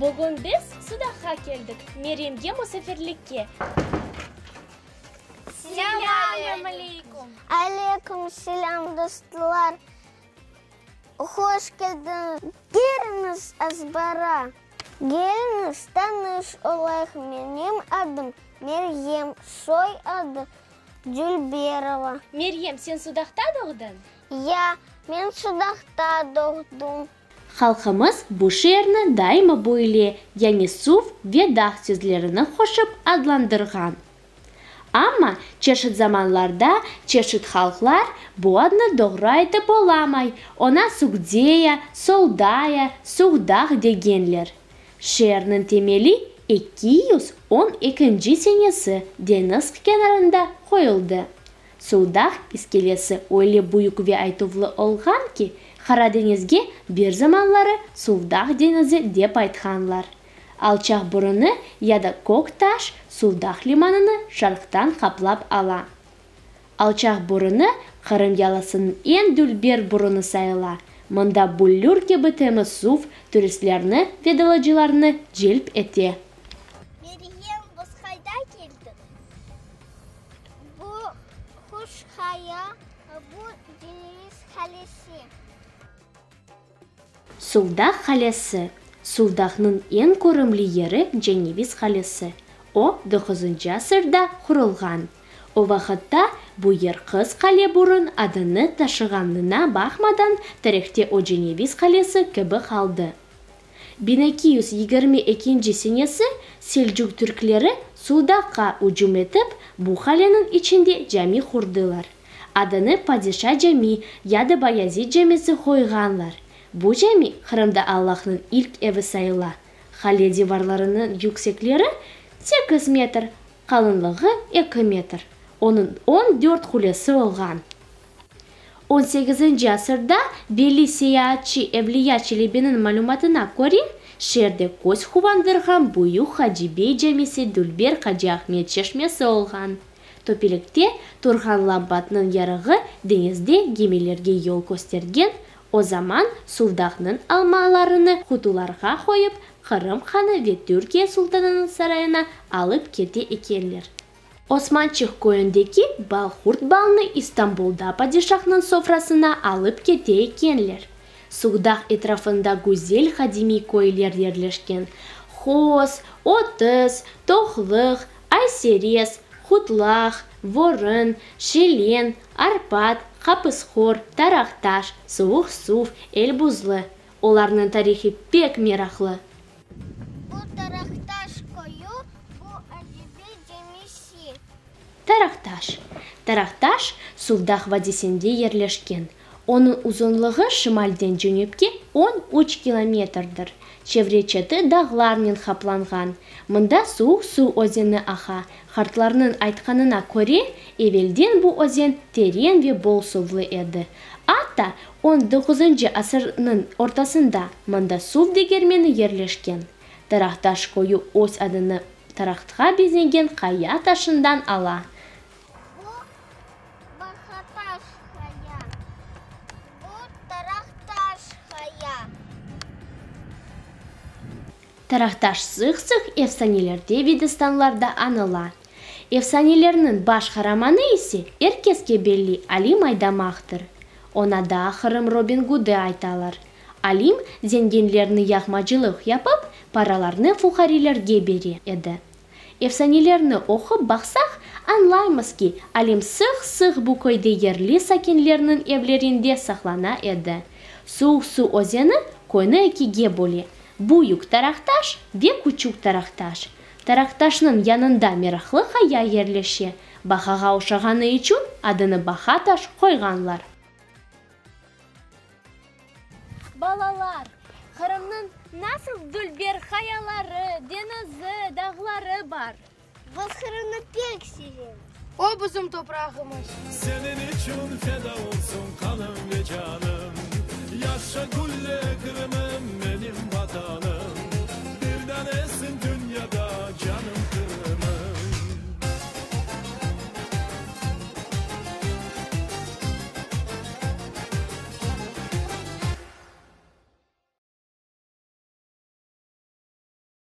Bugün biz Sudaqqa keldik, Meryemge musafirlikke. Selâm aleykum! Aleykum selâm, dostlar! Hoş keldiñiz! Kiriñiz azbara! Keliñiz, tanış olayıq, menim adım Meryem, soy adı Dülberova. Meryem, sen Sudaqta doğdıñ? Ya, men Sudaqta doğdım. Halqımız bu şeerni daima böyle, yani suv ve dağ sözlerini qoşıp adlandırğan. Amma çeşit zamanlarda çeşit halqlar bu adnı doğru aytıp olamay, oña Sugdeya, Soldaya, Suğdağ degenler. Şeerniñ temeli 212 senesi deñiz kenarında qoyuldı. Suvdağ iskelesi öyle büyük ve aytuvlı olğan ki, Qara deñizge bir zamanları Suvdağ deñizi dep aytqanlar. Alçaq burunı ya da Kök taş Suvdağ limanını şarqtan qaplap ala. Alçaq burunı Qırım yalısınıñ eñ dülber burunı sayıla, mında büllür kibi temiz suv turistlerni ve dalacılarnı celp ete. Meryem, biz qayda keldik? Bu Quş Qaya, bu Ceneviz qalesi. Suvdağ qalesi, Suvdağnıñ eñ körümli yeri Ceneviz qalesi. O, doquzıncı asırda qurulğan. O vaqıtta bu yer Qız Qale burun adını taşığanına baqmadan tarihte o Ceneviz qalesi kibi qaldı. 1222 senesi Selcuk türkleri Sudaqqa ücüm etip, bu qaleniñ içinde cami qurdılar. Adını Padişa cami ya da Bayazid camisi qoyğanlar. Bu cami Qırımda Allahnıñ ilk evi sayıla. Qale divarlarınıñ yüksekleri sekiz metr, qalınlığı eki metr. Onıñ on dört qulesi olğan. On sekizinci asırda belli seyaatçı Evliya Çelebiniñ malümatına köre, şeerde köz quvandırğan büyük Hacı Bey camisi dülber Hacı Ahmet çeşmesi olğan. Töpelikte turğan lambatnıñ yarığı deñizde gemilerge yol köstergen, o zaman Suvdağnıñ almalarını qutularğa qoyıp, Qırım hanı ve Türkiye sultanınıñ sarayına alıp kete ekenler. Osmançıq köyündeki balqurt balnı İstanbulda padişahnıñ sofrasına alıp kete ekenler. Suvdağ etrafında güzel qadimiy köyler yerleşken, Hoz, Otız, Toqlıq, Ayserez, Qutlaq, Vorın, Şelen, Arpat, Qapıshor, Taraqtaş, Suvuq Suv, Elbuzlı. Olarnıñ tarihi pek meraqlı. Bu Taraqtaş köyü, bu Acibey camisi. Taraqtaş. Taraqtaş, Suvdağ vadisinde yerleşken. Onıñ uzunlığı şimalden cenüpke on üç kilometrdir. Çevre-çeti dağlarnen qaplanğan. Mında Suvuq Suv özeni aqa. Qartlarnıñ aytqanına köre, evelden bu özen teren ve bol suvlı edi. Atta on doquzıncı asırnıñ ortasında mında suv degermeni yerleşken. Taraqtaş köyü öz adını taraqtqa bezengen qaya taşından ala. Bu Bahataş qaya. Bu Taraqtaş qaya. Taraqtaş sıq-sıq efsanelerde ve destanlarda añıla. Efsanelerniñ baş qaramanı ise er keske belli Alim Aydamaqtır. Oña daa Qırım Robin Gudı aytalar. Alim zenginlerni yağmacılıq yapıp, paralarnı fuqarelerge bere edi. Efsanelerni oqup baqsaq, añlaymız ki, Alim sıq-sıq bu köyde yerli sakinlerniñ evlerinde saqlana edi. Suvuq Suv özeni köyni ekige böle, Büyük Taraqtaş ve Küçük Taraqtaş. Taraqtaşnıñ yanında meraqlı qaya yerleşe, baqağa oşağanı içün adını Baqa-taş qoyğanlar. Balalar, Qırımnıñ nasıl dülber qayaları, deñizi, dağları bar? Biz Qırımnı pek sevemiz. O bizim toprağımız. Seniñ içün feda.